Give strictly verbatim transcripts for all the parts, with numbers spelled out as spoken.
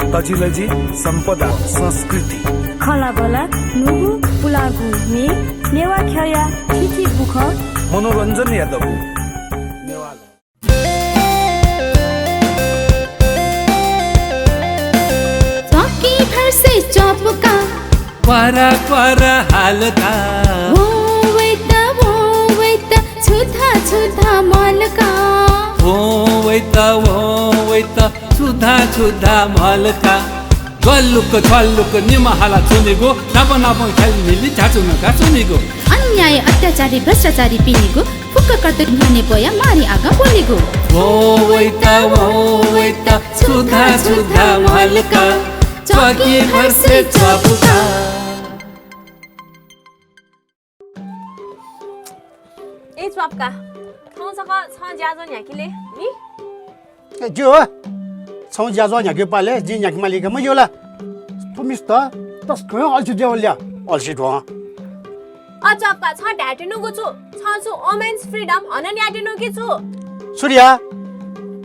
तजिलजि, सम्पदा, संस्कृति। खँल्हाबल्हा, न्हूगु पुलांगु म्ये, नेवाः ख्यःया थीथी बुखँ। मनोरञ्जनया दबू। नेवाः। च्वाकी भर्से च्वापुका। क्वारा क्वारा हालका। वो वैता, वो वैता, छुधा छुधा मलका। वो वैता, वो वैता, छुधा छुधा मलका। ग्वालुक छ्वालुक निम्ह हाला च्वनेगु, नाप नाप ख्याल मिलि झाचु नका च्वनेगु। अन्याय अत्याचारी भ्रष्टाचारी पिनेगु, फुक्क कर्तव्य न्ह्यःने ब्वया मारी आगा ब्वलेगु। वो वैता, वो वैता, छुधा छुधा मलका, च्वाकी भर्से च्वापुका। ए च्वापुका, थौं छकः छं ज्याझ्वः न्ह्याकिले नि? ए, ज्यू हो। छं ज्याझ्वः न्ह्याके पाले जिं न्ह्याके मालीका मज्यू ला? थ्व मिस्त तसकं अल्छी जुयावल या, अल्छी ध्वं। अ च्वापुका, छं धायेत्यनागु छु? छं छु women's freedom हनन यायेत्यनागु कि छु? सुर्या,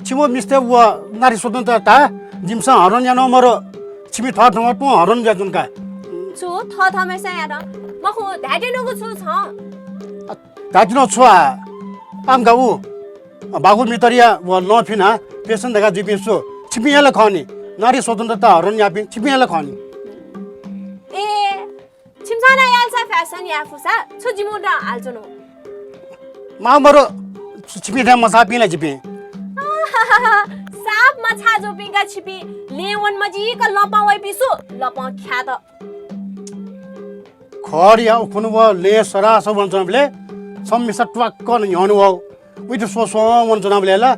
छिमि मिस्तय् व नारी स्वतन्त्रता जिमिसं हरण याना मरु। छिमि थःथम्हं तुं हरण जुयाच्वन का। छु थःथम्हय्‌सं यात? मखु, धायेत्यनागु छु छं? अ, धायेत्यनागु छु आ? आम का उ। अ, बागु मितरया व लं फिना पेसन धकाः जुइपिं सु? छिपिं हे ला खः नि। नारी स्वतन्त्रता हरण याःपिं छिपिं हे ला खः नि। ए, छिमिसं नं यालसा fashion याये फुसा, छु जिमिगु नं हालच्वनु? माः मरु, छु छिपिं थें मछाःपिं ला जिपिं? साप मछाः जूपिं का छिपिं, लँय् वने मजिक लँपं वइपिं सु, लँपं ख्यात। खःया उखुन्हु व लँय् सरासर वनाच्वनाबलय् छम्ह मिसा ट्वाक्क न्ह्यःने वः। उइत स्वस्वं वनाच्वनाबलय् ला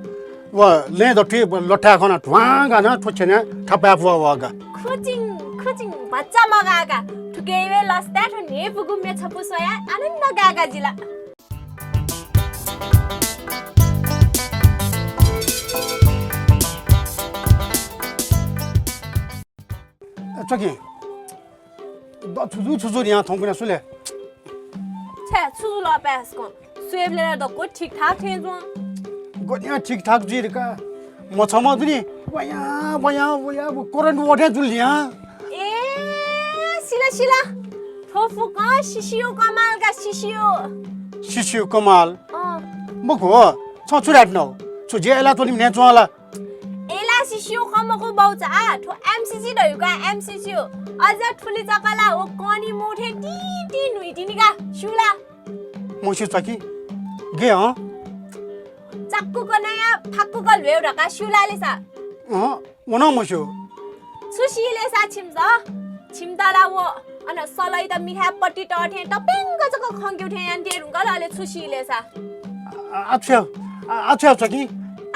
व लँय् दथुइ लथाय् खनाः ध्वां गानाः थ्व छेनय् थापाय् पुवाः वःगा। खुचिङ खुचिङ भचा मगाःगा। थुकिया लसताय् थ्व न्हय्‌पुगु म्ये छपु स्वयाः आनन्द गाःगा जि ला। च्वाकी। द छुजु छुजु न्ह्याः थौंकन्हय् सुले? छे छुजु लः पाय्‌सकं। स्वयेबलय् ला दक्व ठीकठाक थें च्वं। गज्यां ठीकठाक जुइ धकाः मछम्ह दुनि, वयां वयां वयां व current वः थें जुल न्ह्याः। ए, सिला सिला। थ्व फुक्कं सिसियु कमाल का, सिसियु। सिसियु कमाल? अँ। मखु हो, छं छु धायेत्यनागु? छु ज्या यानाच्वनीम्ह न्ह्यः च्वं ला? ए ला सिसियु खँ मखु बाउचा, थ्व एमसिसी धइगु का, एमसिसी। अझ थुलि जक ला व कनी मू थें तीती न्हुइतिनि का, स्यू ला? मस्यू च्वाकी, गय् हँ? चाक्कुक नयाः फाक्कुक ल्ह्वयेगु धकाः स्यू ला ले सा? अँ, व नं मस्यू। छु सी ले सा छिमिसं? छिमित ला व अन सलैत मिखाय् पट्टि तः थें तप्यंक जक खंकेगु थें यानातये धुंकल, अले छु सी ले सा? आ, आ, छु याये, आ, आ, छु याये च्वाकी?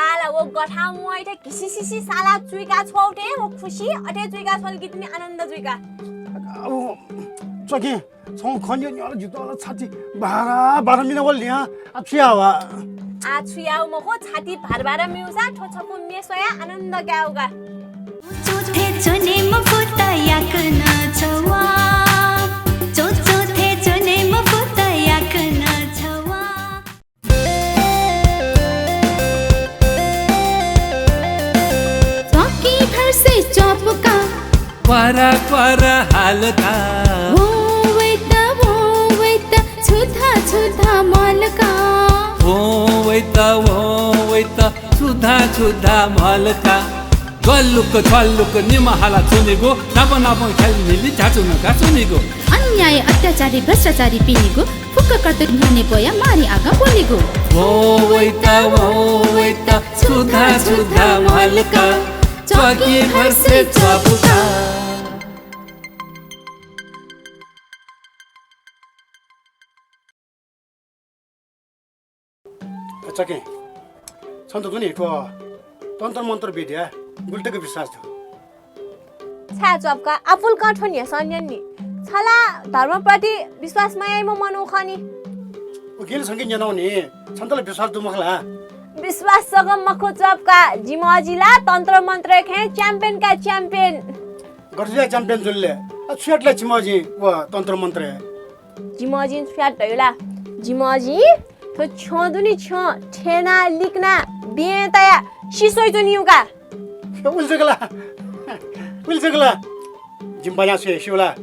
आः ला व गथां वंइत घिसिसिसि साला चुइका छ्वउ थें व खुसी अथे चुइका छ्वल कि तिनि आनन्द जुइका। आ, व, च्वाकी, छं खँ न्यं न्यं जितः ला छाति भारा भारा मिना वल न्ह्याः। आ, छु याये वा? आ, छु याये मखु, छाति भार भार मिउसा थ्व छपु म्ये स्वयाः आनन्द कायेगु का। च्वथे च्वने मफुत याकनं छ्ववा। च्वथे च्वने मफुत याकनं छ्ववा। च्वाकी भर्से च्वापुका। क्वारा क्वारा हालका। वो वैता, वो वैता, छुधा छुधा मलका। वो वैता, वो वैता, छुधा छुधा मलका। ग्वालुक छ्वालुक निम्ह हाला च्वनेगु, नाप नाप ख्याल मिलि झाचु नका च्वनेगु। अन्याय अत्याचारी भ्रष्टाचारी पिनेगु, फुक्क कर्तव्य न्ह्यःने ब्वयाः मारी आगा ब्वलेगु। वो वैता, वो वैता, छुधा छुधा मलका। च्वाकी भर्से च्वापुका। च्वाकी, छन्त दुनि थ्व तन्त्र मन्त्र विद्या गुलि तक विश्वास दु? छाय् च्वापुका, आपुलकं थ्व न्ह्यसः न्यंनि। छ ला धर्मप्रति विश्वास मयाइम्ह मनू खः नि। उकिं छंके न्यनागु नि, छन्त ला विश्वास दु मखु ला? विश्वास जक मखु च्वापुका, जिमि अजि ला तन्त्र मन्त्रया खँय् champion का champion। गथे जुयाः champion जुल ले? आ, छु यात ला छिमि अजिं व तन्त्र मन्त्रय्? जिमि अजिं छु यात धयागु ला? जिमि अजिं थ्व छ्यं दु नि छ्यं, थ्यनाः लिकनाः बें तयाः सिस्वयाच्वनीगु का। उलि जक ला? पिल्सकला। जिमि बाज्यां सुया स्यू ला?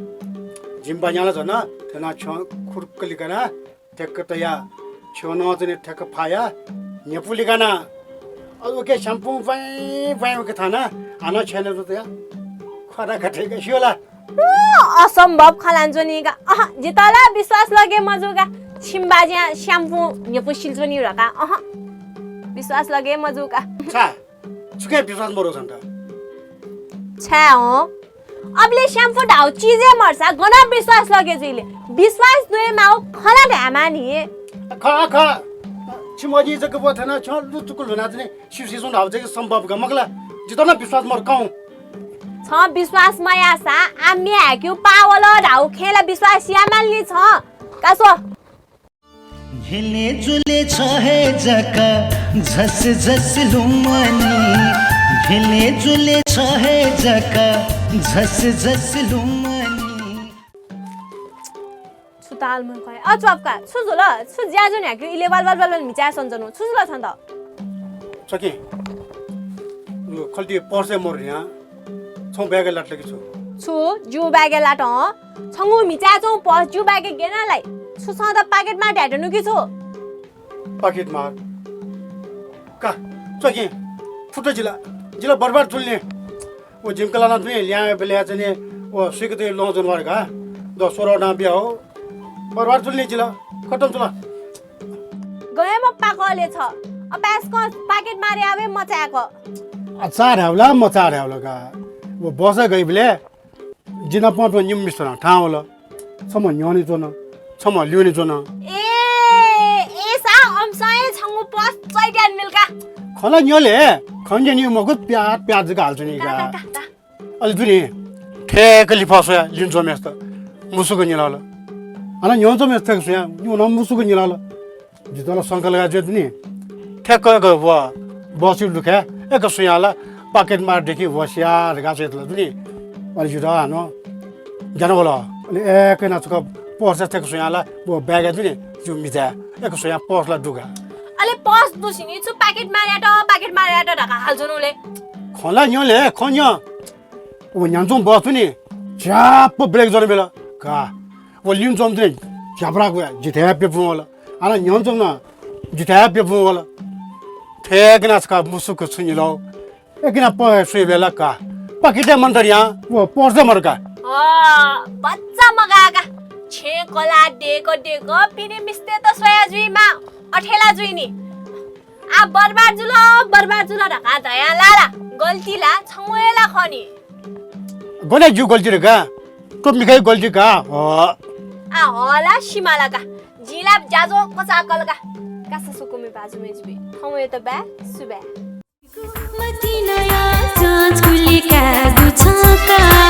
जिमि बाज्यां ला झन थेना छ्यं खुर्क लिकाना ठ्याक्क तया छ्यं नं चाहिँ ठ्याक्क फाया न्ह्यपु लिकाना। अ, उके स्याम्पु बाँय् बाँय् उके थाना हानं छ्यं नं तया खरा खटेका स्यू ला? उँ, असम्भव खँ ल्हानाच्वनी का। अहँ, जितः ला विश्वास लगे मजू का। छिमि बाज्यां स्याम्पु न्ह्यपु सिल्च्वनी धकाः। अहँ, विश्वास लगे मजू का। छा? छुके विश्वास मरु छन्त? छाय् हँ? अबले स्याम्पु धाउ चिजे मर्सा गन विश्वास लगे जुइले? विश्वास दुए माउ खला धायेमानि। ख, ख। छिमि अजि जक बथना छ लुचुकु लुना चाहिँ सिसि सुन धाउ चाहिँ सम्भव का मखला। जितः नं विश्वास मरु कौं। छ विश्वास मयासा आम्य हाक्यु पावल धाउ खेला विश्वास यामालि छ। कासो। झिले जुले छ हे जक झस झस लुमनी। झिले जुले छ हे जक झस झस लुमनी। छु ताल मन खै। अ, च्वापका, छु जुल? छु ज्याजु न्ह्याक्यु इले वाल वाल वाल वाल म्हिचाय् सन्चनु। छु जुल छन्त? छकि, खल्ती पर्से मरु न्ह्या। छौ ब्यागे लात लकि छु? छु, ज्यू ब्यागे लात हँ? छंगु म्हिचाय् च्वं पर्स ज्यू ब्यागे गेना लाइ? छु छन्त पाकेट मार धायेधुनु कि छु? पाकेट मार। का, च्वकि, फुटो जिला, जिला बर्बाद थुल्ने। व जिमकला नं तुने ल्यां बेले चाहिँ व सुइकते लं जनवार का। द सोरो ना बिया हो। बर्बाद थुल्ने जिला, खतम तुला। गयेमा पाकले छ। अपाय्सकं पाकेट मारे आवे मचाय्क। अचार हावला, मचार हावला का। व बस गइबले जिना पं पं निम मिस्टर थां वल। छम्ह न्ह्यःने च्वन, छम्ह ल्यूने च्वन। ए, ए सा अम्सं ए छंगु पस चैत्यान मिल्का। खला न्ह्यले, खंजे नि मगु प्याज, प्याज जक हाल च्वनी का, का। का, का, का। अले दुने, ठ्याक्क लिफः स्वया लिन च्वमेस्त, मुसुक निलाल। अन न्ह्यः च्वमेस्त ठ्याक्क स्वया, न्ह्यः मुसुक निलाल। जितः ला शंका लगा जुया दुने। ठ्याक्क एक व बसयु लुखाय् एक सुयां ला पाकेट मार देखि वस्या धकाः स्वयातल दुने। अले जितः हानं ज्यान वल। अले एक ना छकः पर्स ठ्याक्क सुयां ला व ब्याग दुने जु मिजा। एक सुयां पर्स ला दुगा। अले पर्स दुसिनि छु पाकेट मारयात, पाकेट मारयात धकाः हाल जुनुले। खला न्ह्यले, खँ न्ह्यः। व न्ह्यान्चुं बस दुने, झ्याप्प ब्रेक जन बेल। का। व लिन च्वंतुने झ्यापराक वया जिथाय् प्यपुं वल। अन न्ह्यः च्वंना जिथाय् प्यपुं वल। ठ्याक्क ना छकः मुसुक छु निलाउ। एक ना पं स्वये बेला का। पाकेट मन्तर यां, व पर्स मरु का। अ, बच्चा मगाका। छेँ कला देक देक पिने मिस्ते त स्वया जुइमा अठेला जुइनि। आ बर्बाद जुल, बर्बाद जुल धकाः धयां लाला। गल्ती ला छंगु हे ला खनि। गने ज्यू गल्ती रे का? तो मिखाइ गल्ती का? ह। आ हला सिमाला का। जिला ज्याजो कचाकल का। कासा सुकुमे बाजु मेजबी। थौं त बा सुबा। मतिनाया जाँच गुलिका गुछका।